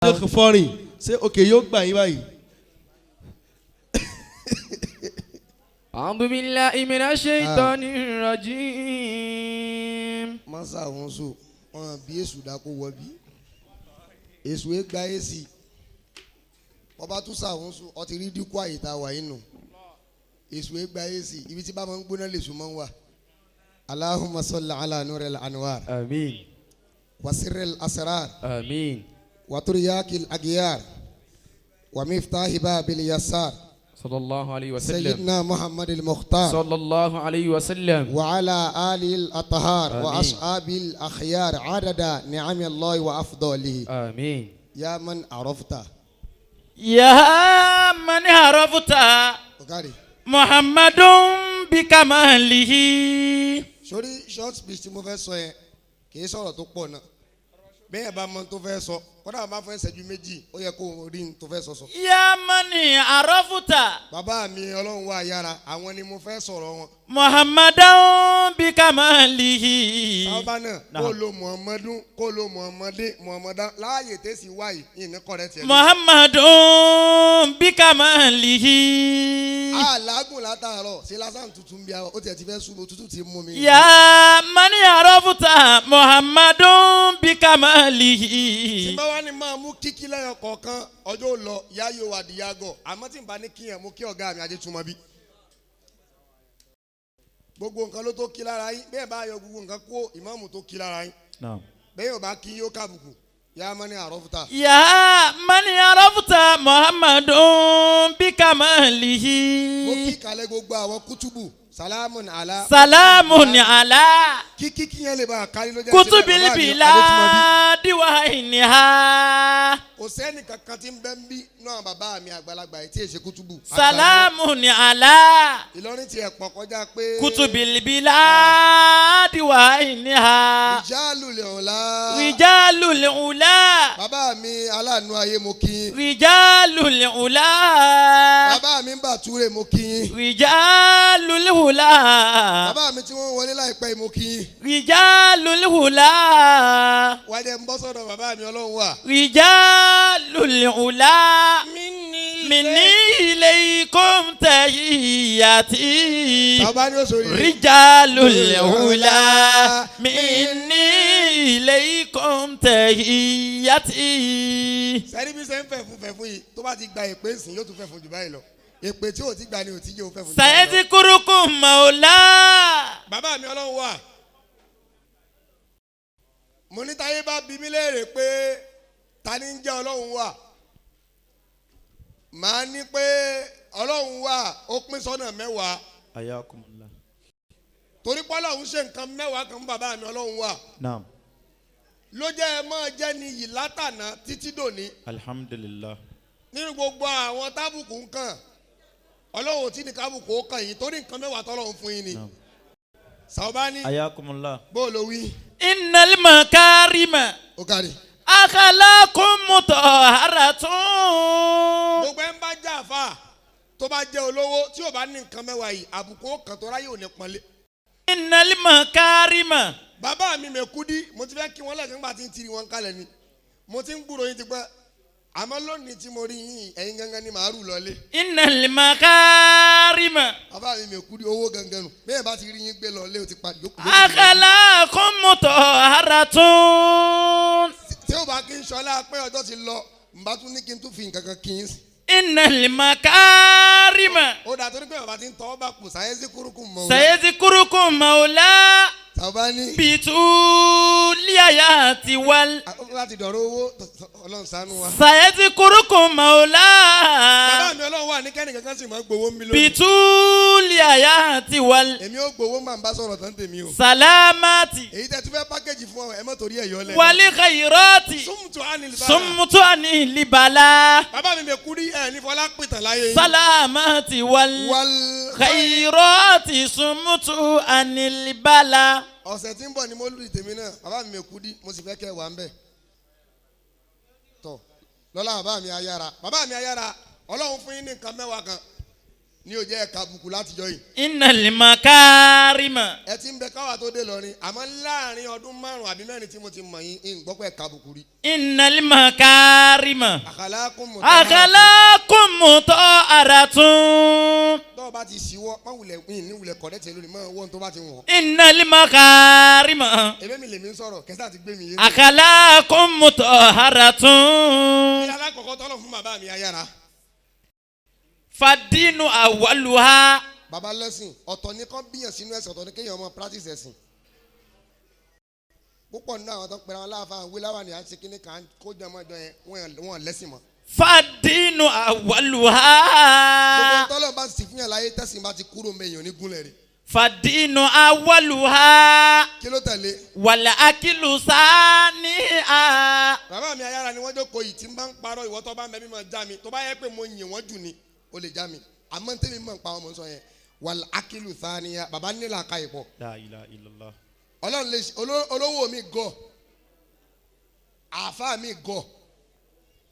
Sheikh Fọ́rìn, ṣé òkè yóò gbà yín báyìí? أعوذ بالله من الشيطان الرجيم. Masa àwọn so wọn bí èṣù dákó wọ bí èṣù é gba èsì ọba tún sàwọn so ọtí rí dínkù àyè tá a wà yín nù. Èṣù é gba èsì, ibi tí bá máa ń gbóná lèṣù máa ń wà. Allahumma salli ala nuril anwar. آمين. Wasiril asrar. آمين. Waturiyakil agiyar wa miftahi babil yasar. صلى الله عليه وسلم. Sayyidina Muhammad al-Mukhtar. صلى الله عليه وسلم. وعلى آله الأطهار. آمين. وأصحابه الأخيار عدد نعم الله وأفضله. آمين. يا من عرفت. يا من عرفت Ọ̀kárì. محمد بكماله. Sórí short speech tí mo fẹ́ sọ yẹn kì í sọ̀rọ̀ tó pọ̀ náà. Bẹ́ẹ̀ bá mọ tó fẹ́ sọ, kódà bá fẹ́ ṣẹ́jú 2, ó yẹ kó o rí n tó fẹ́ sọ sọ. يا من عرفت. Bàbá mi Ọlọ́run wà yára, àwọn ni mo fẹ́ sọ̀rọ̀ wọn. محمدا بكماله. Sábà náà kó lo Muhammadu, kó lo Muhammadi, Muhammada láàyè tẹ̀sí wáyé yìí ní kọ̀rẹ́ tiẹ̀. محمد بكماله. Àlágùn látàárọ̀ ṣe lásán tuntun bí i ó tiẹ̀ ti fẹ́ sùn, òtútù ti mú mi. يا من عرفت محمد بكماله. Tí bá wá ní máa mú kíkí lẹ́yọ kọ̀ọ̀kan, ọjọ́ ò lọ, yá yóò wà di yágọ̀, àmọ́ tí n bá ní kíyàn mú kí ọ̀gá mi ajé túmọ̀ bí. Gbogbo nǹkan ló tó kí lára yín, bẹ́ẹ̀ bá yọ gbogbo nǹkan kó ìmáàmù tó kí lára yín. Bẹ́ẹ̀ yóò bá kí yóò kábùkù, yá má ní àrọ́fúta. يا من عرفت محمد بكماله. Mo kí kalẹ̀ gbogbo àwọn kútùbù salamun ala. سلام على Kíkí kíyàn lè bá a kárí ló jẹ́ كتب síbẹ̀, bàbá mi Adétúmọ̀bí. البلاد وعينها. Kò sẹ́ni kankan tí ń bẹ́ ń bí náà, bàbá mi àgbàlagbà yìí tí èsè kútùbù. سلام على Ìlọrin tiẹ̀ pọ̀ kọjá pé. كتب البلاد وعينها. Ìjálù lè hàn lá. رجال العلا. Bàbá mi aláàánú ayé, mo kí yín. رجال العلا. Bàbá mi ń bà túrè, mo kí yín. رجال العلا. Bàbá mi tí wọ́n wọlé láìpẹ́ yìí, mo kí yín. رجال العلا. Wájú ń bọ́ sọ́dọ̀ bàbá mi Ọlọ́run wà. رجال العلا، مني إليكم تحياتي. Bàbá ní oṣù rí. رجال العلا، مني إليكم تحياتي. Sẹ́ni bí sẹ́ ń fẹ̀ fún fẹ̀ fún yìí, tó bá ti gba èpè ńsìn yóò tún fẹ̀ fún jù báyìí lọ. Èpè tí ò ti gbà ni ò ti jẹ́ ò fẹ̀ fún jù báyìí lọ. سيذكركم مولى. Bàbá mi Ọlọ́run wà. Mo ní táyé bá bi mí léèrè pé ta ni ń jẹ́ Ọlọ́run wà, màá ní pé Ọlọ́run wà ó pín sọ́nà 10. Ayakumullah. Torí pé Ọlọ́run ṣe nǹkan 10 kan fún bàbá mi Ọlọ́run wà. Naam. Ló jẹ́ ẹ máa jẹ́ ni yìí látànà títí dòní. Alhamdulillah. Nínú gbogbo àwọn tábùkù ń kàn, Ọlọ́run ò tí ní kábùkù ó kàn yín torí nǹkan 10 tọ́lọ́run fún yín ni. Naam. Sàwọ́bání. Ayakumullah. Bó o lo wí. إن المكارم Ó kárí. أخلاق مطهرة. Gbogbo ẹ ń bá jẹ́ àfa tó bá jẹ́ olówó tí ò bá ní nǹkan 10 yìí, àbùkù ó kàn tó ráyè ò ní pọ́nlé. إن المكارم. Bàbá mi Mẹ́kúdí, mo ti fẹ́ kí wọ́n lẹ́sìn nígbà tí ń tiri wọn kalẹ̀ ni mo ti ń gbúròó yín ti pẹ́, àmọ́ lónìí tí mo rí yín, ẹ̀yin gangan ni màá rù lọlé. إن المكارم. Bàbá mi Mẹ́kúdí, owó gangan nù, bẹ́ẹ̀ bá ti rí yín gbé lọlé o ti padì yókù. أخلاق مطهرة. Tí ó bá kí n sọlá pé ọjọ́ ti lọ, n bá tún ní kí n tún fi nǹkan kan kí n sí. إن المكارم. Ó dà torí pé bàbá ti ń tọ́ bá kù sáyẹ́nsì kúrúkù mọ́. سيذكركم مولى. Tàbá ní. بطول الحياة وال. Láti dọ̀rọ̀ owó, Ọlọ́run ṣàánú wa. سيذكركم مولى. Bàbá mi Ọlọ́run wà ní kẹ́nì kankan sì máa gbowó mi lónìí. بطول الحياة وال. Èmi ò gbowó, máa ń bá sọ̀rọ̀ tán tèmi o. سلامات. Èyí tẹ́ tún fẹ́ pákéjì fún ọ, ẹ má torí ẹ̀ yọ lẹ́nu. والخيرات. Súnmùtù ánìlì bàrà. صمت عن البلاء. Bàbá mi Mẹ́kúdí, ẹ̀ ní fọlá pìtàn láyé yín. سلامات Wal. والخيرات، صمت عن البلاء. Ọ̀sẹ̀ tí ń bọ̀ ni mo lù tèmi náà, bàbá mi Mẹ́kúdí, mo sì fẹ́ kẹ́ wà ń bẹ̀. Tọ̀ lọ́lá bàbá mi ayára, bàbá mi ayára, Ọlọ́run fún yín ní nǹkan 10 kan. Ní o jẹ́ ẹ̀ka àbùkù látijọ́ yìí. Innal makarima. Ẹ ti ń bẹ káwa tó dé lọrin àmọ́ láàrin ọdún 5 àbí 4 tí mo ti mọ̀ yín ń gbọ́ pé ẹ̀ka àbùkù rí. Innal makarima. Akhlaqun Akhlaqun mutahharatun. Tọ́ ọ bá ti ṣíwọ́ má wulẹ̀ yín ní wulẹ̀ kọ̀dẹ́tì lónìí mọ́ wọ́n tó bá ti wọ̀n. Innal makarima. Ebe mi lèmi ń sọ̀rọ̀ kẹsà ti gbé mi yé. Akhlaqun mutahharatun. Kí alákọ̀ọ́kọ́ tọ́lọ̀ fún bàbá mi ayára. Fadinu awaluha. Bàbá lẹ́sìn ọ̀tọ̀ ní kán bíyàn sínú ẹ̀sìn ọ̀tọ̀ ní kéèyàn ọmọ practice ẹ̀sìn. Púpọ̀ nínú àwọn tó ń pera wọn láàfáà wíláwà ní à ń ṣe kíní kan kó jẹ́ ọmọ ìjọ yẹn wọ́n lẹ́sìn mọ́. Fadinu awaluha. Gbogbo tọ́lọ̀ bá sì fún yàn láyé tẹ̀sìn bá ti kúrò mẹ́yàn ní gúnlẹ̀ rẹ̀. Fadinu awaluha. Kí ló tẹ̀lé? Wàlẹ̀ akilu sani a. Bàbá mi ayára ni wọ́n jókòó yìí tí n bá ń parọ́ ìwọ tó bá ń bẹ mímọ já mi tó bá yẹ pé mo yìn wọ́n jù ni ó lè já mi àmọ́ tẹ́mi mọ̀ nípa ọmọ sọ yẹn wàlẹ̀ akilu sani a bàbá nílà ka ìpọ̀. La ilaha illallah. Ọlọ́run lè ṣe olówó mi gọ̀ àáfàá mi gọ̀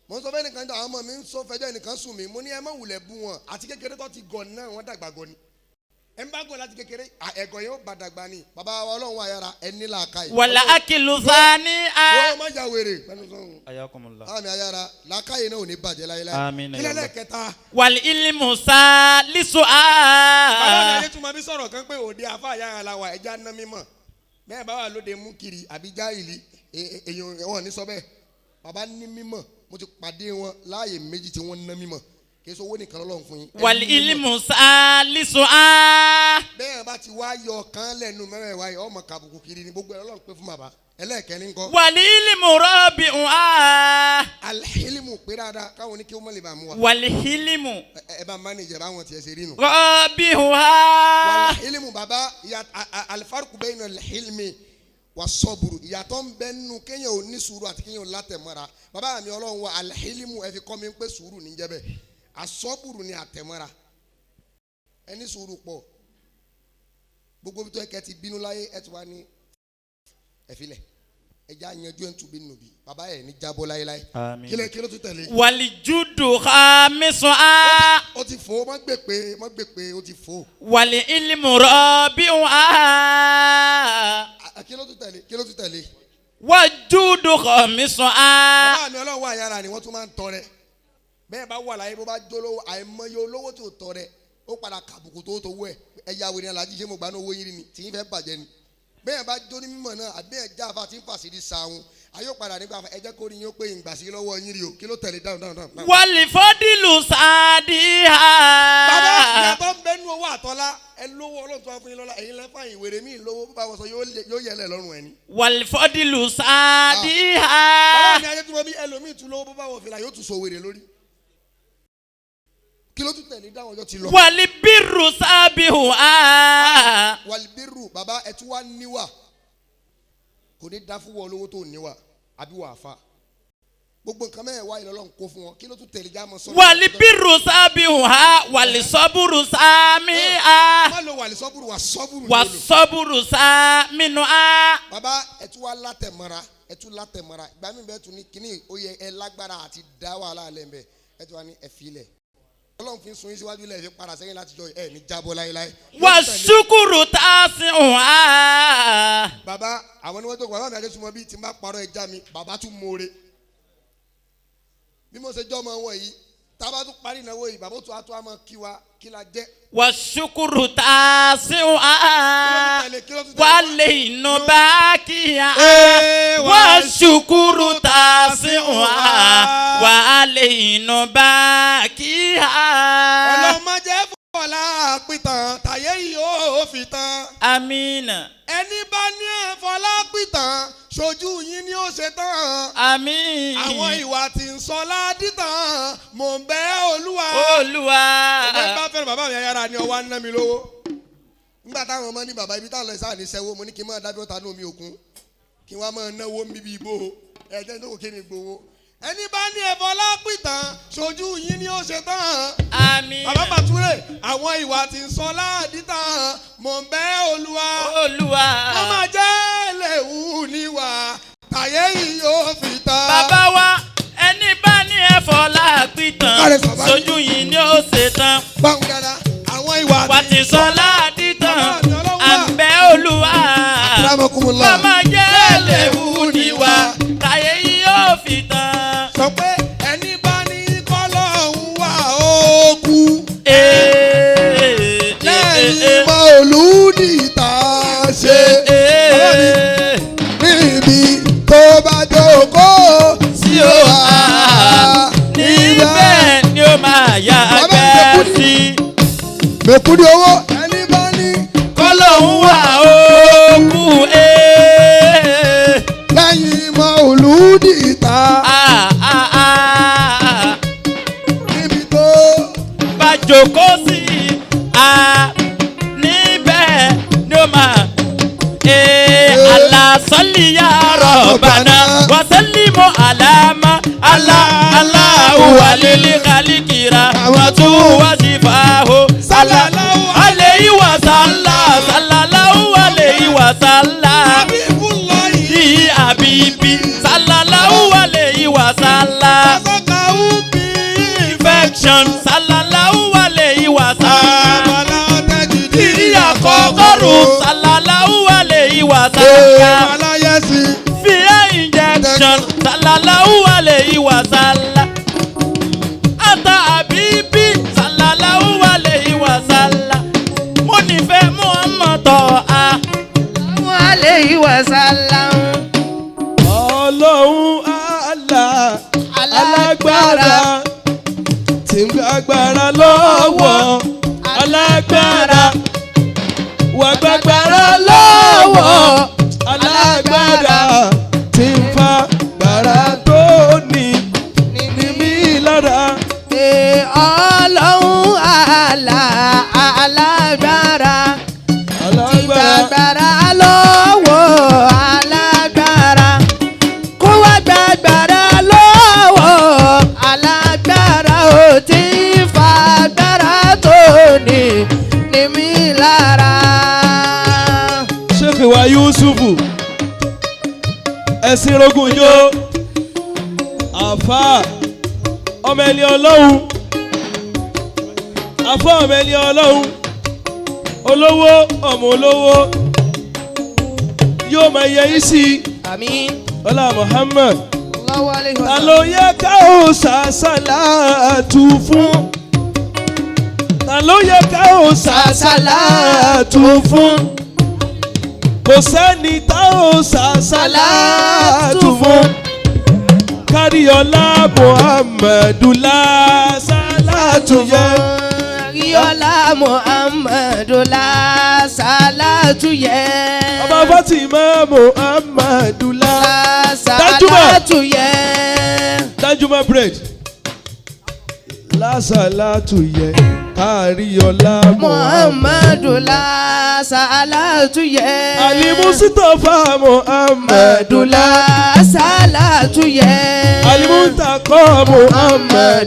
mo ń sọ fẹ́ nìkan jọ àwọn ọmọ mi ń sọ fẹjọ́ ẹnìkan sùn mí mo ní ẹ má wulẹ̀ bú wọn àti kékeré tó ti gọ̀ náà wọ́n dàgbà gọ̀ ni ẹ ń bá gọ̀ láti kékeré ẹ̀gọ́ yẹn ó bá dàgbà ni bàbá wa ọlọ́run ayára ẹ nílà ka yìí. Wàlẹ̀ akilu sani a. Wọ́n má ya wèrè pẹ̀lú sọ́run. Ayakumullah. Àmì ayára làákàyè náà ò ní bàjẹ́ láyéláyé. Àmín. Kílẹ̀ lẹ́ẹ̀kẹta. Wàlẹ̀ ilimu salisu a. Bàbá mi ayé tún máa fi sọ̀rọ̀ kan pé òde àfa ayára la wà ẹja ná mímọ̀. Bẹ́ẹ̀ bá wà lóde mú kiri àbí jáìlì èèyàn wọn ní sọ bẹ́ẹ̀. Bàbá ní mímọ̀ mo ti pàdé wọn láàyè méjì tí wọ́n ná mímọ̀. Kì í sọ owó nìkan lọ́lọ́run fún yín. Wàlẹ̀ ilimu salisu a. Bẹ́ẹ̀ bá ti wá yọ kan lẹ́nu mẹ́rẹ̀ẹ̀wá yìí ọmọ kàbùkù kiri ni gbogbo ẹ̀ lọ́lọ́run pé fún bàbá. Ẹlẹ́ẹ̀kẹ́ni ńkọ́. Wàlẹ̀ ilimu rọ́bì a. Alihilimu pé dáadáa káwọn oníkí ó mọ̀ lè bá mú wa. Wàlẹ̀ ilimu Ẹ bá mánéjẹ báwọn tiẹ̀ ṣe rí nù. rọ́bì a. Walhilmu baba alifaruku bẹ́ẹ̀ ni alhilmi wa sọ́bùrù ìyàtọ̀ ń bẹ nínú kéèyàn ò ní sùúrù àti kéèyàn ò látẹ̀mọ́ra baba mi ọlọ́run wa alhilmu ẹ fi kọ́ mi pé sùúrù ní jẹ́ bẹ́ẹ̀ asọ́bùrù ni àtẹ̀mọ́ra ẹ ní sùúrù pọ̀ gbogbo bí tó ẹ kẹ́ ti bínú láyé ẹ ti wá ní ẹ̀fílẹ̀ ẹ já yanjú ẹ̀ ń tún bínú bí baba ẹ̀ ní jábọ́ láyéláyé Àmín. kílẹ̀ kí ló tún tẹ̀lé. Wàlẹ̀ judu khamisu a. ó ti fò ó má gbè pé má gbè pé ó ti fò ó. Wàlẹ̀ ilimu rọ́bì a. Kí ló tún tẹ̀lé kí ló tún tẹ̀lé. Wàjúdù khamisu a. Bàbá mi ọlọ́run wà yára ni wọ́n tún máa ń tọrẹ bẹ́ẹ̀ bá wà láyé bó bá jólówó àìmọye olówó tí ò tọrẹ ó padà kàbùkù tó tó wọ ẹ̀ ẹ̀yà wèrè alájí ṣé mo gbà ní owó yín rí ni tí yín fẹ́ bàjẹ́ ni bẹ́ẹ̀ bá jó ní mímọ̀ náà àbí ẹ̀ já àfa tí ń fàṣírí sàún ayé padà nígbà ẹ jẹ́ kó rí yín ó pé ìgbà sí lọ́wọ́ yín rí o kí ló tẹ̀lé dáhùn dáhùn dáhùn. Wàlẹ̀ fọ́dílù sàdíhà. Bàbá ìyàtọ̀ ń bẹ nú owó àtọ́lá ẹ lówó ọlọ́run tó wá fún yín lọ́la ẹ̀yin lẹ́fà ìwèrè míì lówó bá wọ́n sọ yóò yẹlẹ̀ lọ́rùn ẹni. Wàlẹ̀ fọ́dílù sàdíhà. Bàbá mi ayé tí mo bí ẹlòmíì tún lówó bó bá wọ̀ fìlà yóò tún so wèrè lórí. Kí ló tún tẹ̀lé dáhùn ọjọ́ ti lọ. Wàlẹ̀ bírù sábìhù a. Wàlíbírù bàbá ẹ tún wá níwà kò ní dá fún wọn olówó tó níwà àbí wà á fa gbogbo nǹkan mẹ́rin wáyé lọ́lọ́run kó fún wọn kí ló tún tẹ̀lé já mọ́ sọ́dọ̀. Wàlẹ̀ bírù sábìhù a. Wàlẹ̀ sọ́bùrù sàmì a. Má lo wàlí sọ́bùrù wà sọ́bùrù Wà ni o lò. sọ́bùrù sàmìnú a. Bàbá ẹ tún wá látẹ̀mọ́ra ẹ tún látẹ̀mọ́ra ìgbà mi bẹ́ẹ̀ tún ní kíní ó yẹ ẹ lágbára àti dá wàhálà alẹ́ ń bẹ ẹ tún wá ní ẹ filẹ̀ ọlọ́run fi ń sun yín síwájú lẹ́ẹ̀ fi padà sẹ́yìn láti jọ ẹ ní jábọ́ láéláé. Wà sukuru tasi'u a. Bàbá àwọn ni wọ́n tó kọ bàbá mi àjẹsùmọ́ bíi tí n bá parọ́ ẹja mi bàbá tún mọ́re bí mo ṣe jọ́ ọmọ wọn yìí tá a bá tún parí ìnáwó yìí bàbá tó a tó a mọ kí wa kí la jẹ́. Wà sukuru tasi'u a. Kí ló tún tẹ̀lé? Kí ló tún tẹ̀lé? Wàlẹ̀ inú bá kíá. Ee, Wà sukuru tasi'u a. Wàlẹ̀ inú bá kíá. Ọlọ́mọdé fọlá pìtàn tàyé yìí ó fi tán. Amina. Ẹni bá ní ẹ fọlá pìtàn ṣojú yín ni ó ṣe tán. Àmín. Àwọn ìwà tí ń sọ ládìtàn mò ń bẹ Olúwa. Olúwa. Ọ̀gbẹ́ bá fẹ́ràn bàbá mi ayára ni ọwọ́ á ná mi lówó. Nígbà táwọn ọmọ ní bàbá ibi táwọn lọ sáà ní sẹ́wó mo ní kí n máa dábí ọ̀tá ní omi òkun kí wọ́n á máa náwó ń bíbí igbó ẹ̀jẹ̀ tó kò kí mi gbowó. Ẹni bá ní ẹ̀fọ́ lápìtàn ṣojú yín ni ó ṣe tán. Àmín. Bàbá Bàtúrè àwọn ìwà tí ń sọ ládìtàn mò ń bẹ Olúwa. Olúwa. Wọ́n máa jẹ́ lẹ́wù níwà tàyé yìí yóò fi tán. Bàbá wa ẹni bá ní ẹ̀fọ́ láàpìtàn Káre bàbá. sójú yìí ni ó ṣe tán. Báwo dáadáa Ìwà Wàtí sọlá dídán àbẹ́ olúwa. Akramakumullah. Màmá jẹ́ léwu níwà táyé yóò fi tán. Sọ pé ẹni bá ní kọ́lọ́hún wà ó kú. Lẹ́yìn mọ́ olùdí tá a ṣe. Níbi tó bá jókòó sí Tí ó ó wà wà níbẹ̀ ni ó máa yá àgbẹ̀ sí. Mẹ̀kúndì owó ẹni bá ní Kọ́lọ́hún wà ó kú. Lẹ́yìn mọ́ olùdí tá níbi tó Bá jókòó sí a níbẹ̀ ni ó máa. Ala sọ́lì ya rọ̀bànà wàsálìmù àlàmà àlà aláhu alili kalikira wàtú wàsífàhó. Sallallahu Alayhi wa salla sallallahu alayhi wa salla. Habibullahi. Yìí àbíbí sallallahu alayhi wa salla. Asọ́ka ubi. Infection sallallahu alayhi wa salla. Àbàlá tẹ́jìdì. Ìrí àkọ́kọ́rù sallallahu alayhi wa salla. Àbàlá yẹ́sì. Fear injection sallallahu alayhi wa salla. Ata àbíbí sallallahu alayhi wa salla. Mo nífẹ̀ẹ́ Muhammad tọ́ a. Alayhi wa sallam. Ọlọ́run àlà alágbára tí ń gbàgbára lọ́wọ́ alágbára wà gbàgbára lọ́wọ́ alágbára tí ń fa gbàrà tó ní ní mí lára. Ee, Ọlọ́run àlà alágbára tí Alágbára gbàgbára lọ́wọ́ alágbára kó wá gbàgbára lọ́wọ́ alágbára ò tí ń fa agbára tó ní ní mí lára. Sheikh wa Yusufu ẹ̀sìn rogun yó àfa ọmọ ẹni ọlọ́run àfa ọmọ ẹni ọlọ́run olówó ọmọ olówó yóò máa yẹ yín sí i Àmín. ọlá Muhammad. Allahu alayhi wa Ta sallam. ló yẹ ká ó ṣàṣàlátù fún? Ta ló yẹ ká ó ṣàṣàlátù fún? Kò sẹ́ni tá ó ṣàṣàlátù fún. Káríọlá Muhammadu lásàlátù yẹ. Ríọ́lá Muhammadu la sálátù yẹ. Ọba Fatima Muhammadu la. Sálátù yẹ. Danjuma bread. Lásàlátù yẹ. Káríọlá Muhammadu. Muhammadu la sálátù yẹ. Alimusitafa Muhammadu la sálátù yẹ. Alimuntakọ Muhammadu.